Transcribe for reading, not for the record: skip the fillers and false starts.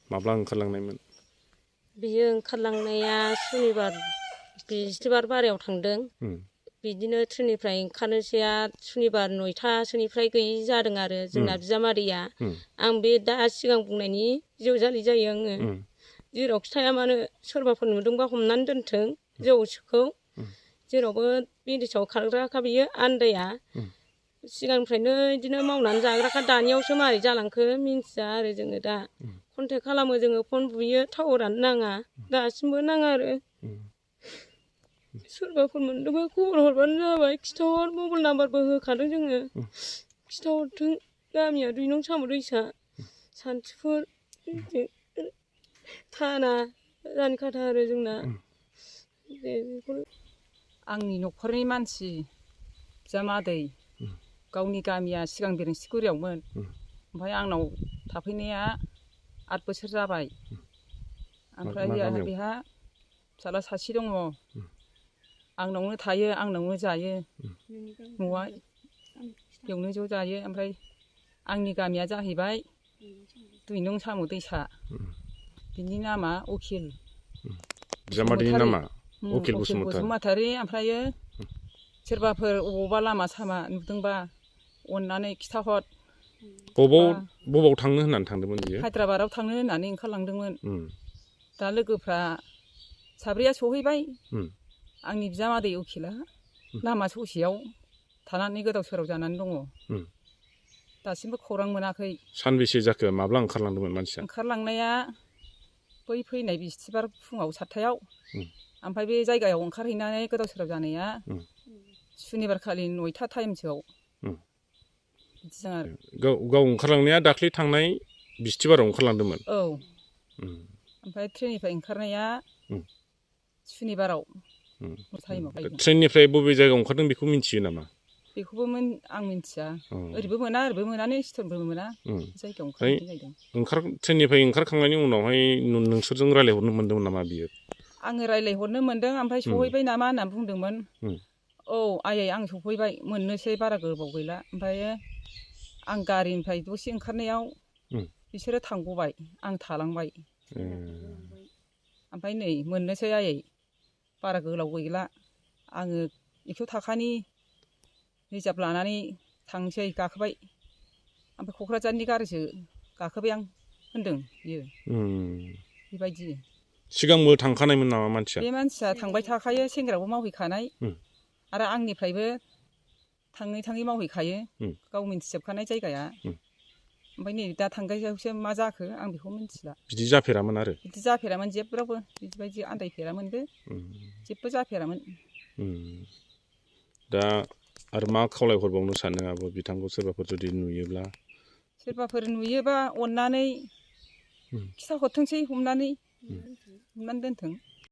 माब्ला ओंखारलांनायमोन? बियो ओंखारलांनाया सुनिबार बिस्थिबार बारायाव थांदों। बिदिनो ट्रेननिफ्राय ओंखारनोसैया सुनिबार 9थासोनिफ्राय गैयि जादों आरो जोंना बिजामादैया। आं बे दा सिगां बुंनायनि हिन्जावजालि जायो आङो। जेरावखि थाया मानो सोरबाफोर नुदोंबा हमनानै दोनथों जौखौ। जेरावबो बिदेशआव खारग्राखा बियो आन्दाया। सिगांनिफ्रायनो बिदिनो मावनानै जाग्राखा दानियावसो मारै जालांखो मिन्थिया आरो जोङो दा। कन्टेक्ट खालामो जोङो फन बुयो टावारानो नाङा दासिमबो नाङा आरो। सोरबाफोर मोनदोंबा खबर हरबानो जाबाय खिथाहर मबाइल नाम्बारबो होखादों जोङो। खिथाहरथों गामिया 2 नं साम' दैसा सान्थिफुर थाना रानिखाथा आरो जोंना। आंनि न'खरनि मानसि बिजामादै गावनि गामिया सिगां बेरेंसिगुरियावमोन। ओमफ्राय आंनाव थाफैनाया 8 बोसोर जाबाय। ओमफ्राय बेहा फिसाला सासे दङ। आंनावनो थायो आंनावनो जायो। न'आ बेयावनो ज' जायो। ओमफ्राय आंनि गामिया जाहैबाय 2 नं साम' दैसा। बिनि नामा उकिल बिजामादैनि नामा उकिल बसुमतारी। ओमफ्राय सोरबाफोर अबावबा लामा सामा नुदोंबा अननानै खिथाहर। बबाव थांनो होननानै थांदोंमोन बियो? हायद्राबादाव थांनो होननानै ओंखारलांदोंमोन। दा लोगोफ्रा साब्रैया सहैबाय। आंनि बिजामादै उकिला लामा ससेयाव थानानै गोदाव सोराव जानानै दङ। दासिमबो खौरां मोनाखै। सानबेसे जाखो माब्ला ओंखारलांदोंमोन मानसिया? ओंखारलांनाया बै फैनाय बिस्थिबार फुङाव 7थायाव। ओमफ्राय बे जायगायाव ओंखारहैनानै गोदाव सोराव जानाया सुनिबार खालि 9था टाइमसोआव। बिदिजों आरो गाव ओंखारलांनाया दाख्लै थांनाय बिस्थिबाराव ओंखारलांदोंमोन? औ। ओमफ्राय ट्रेननिफ्राय ओंखारनाया सुनिबाराव टाइमाव। ट्रेननिफ्राय बबे जायगायाव ओंखारदों बेखौ मिन्थियो नामा? बेखौबो आं मिन्थिया। ओरैबो मोना ओरैबो मोनानो स्टेसनबो मोना। जायगायाव ओंखारहैनाय जाहैदों। ट्रेननिफ्राय ओंखारखांनायनि उनावहाय नोंसोरजों रायज्लायहरनो मोन्दोंमोन नामा बियो? आङो रायज्लायहरनो मोन्दों। ओमफ्राय सहैबाय नामा होननानै बुंदोंमोन। औ आयै आं सफैबाय मोननोसै बारा गोबाव गैला। ओमफ्राय आं गारिनिफ्राय दसे ओंखारनायाव बिसोरो थांगबाय आं थालांबाय। ओमफ्राय नै मोननोसै आयै बारा गोलाव गैला आङो 100 थाखानि रिजार्भ लानानै थांसै गाखोबाय। ओमफ्राय क'क्राझारनि गारिसो गाखोबाय आं होनदों बियो। बेबायदि। सिगांबो थांखानायमोन नामा मानसिया? बे मानसिया थांबाय थाखायो सेंग्रायावबो मावहैखानाय। आरो आंनिफ्रायबो थाङै मावहैखायो। गाव मिन्थिजोबखानाय जायगाया। ओमफ्राय नै दा थांगासेयावसो मा जाखो आं बेखौ मिन्थिला। बिदि जाफेरामोन आरो? बिदि जाफेरामोन जेब्रावबो बिदिबायदि आन्दायफेरामोनबो जेबो जाफेरामोन। दा आरो मा खावलायहरबावनो सानो आब' बिथांखौ सोरबाफोर जुदि नुयोब्ला? सोरबाफोर नुयोबा अननानै खिथाहरथोंसै हमनानै दोनथों।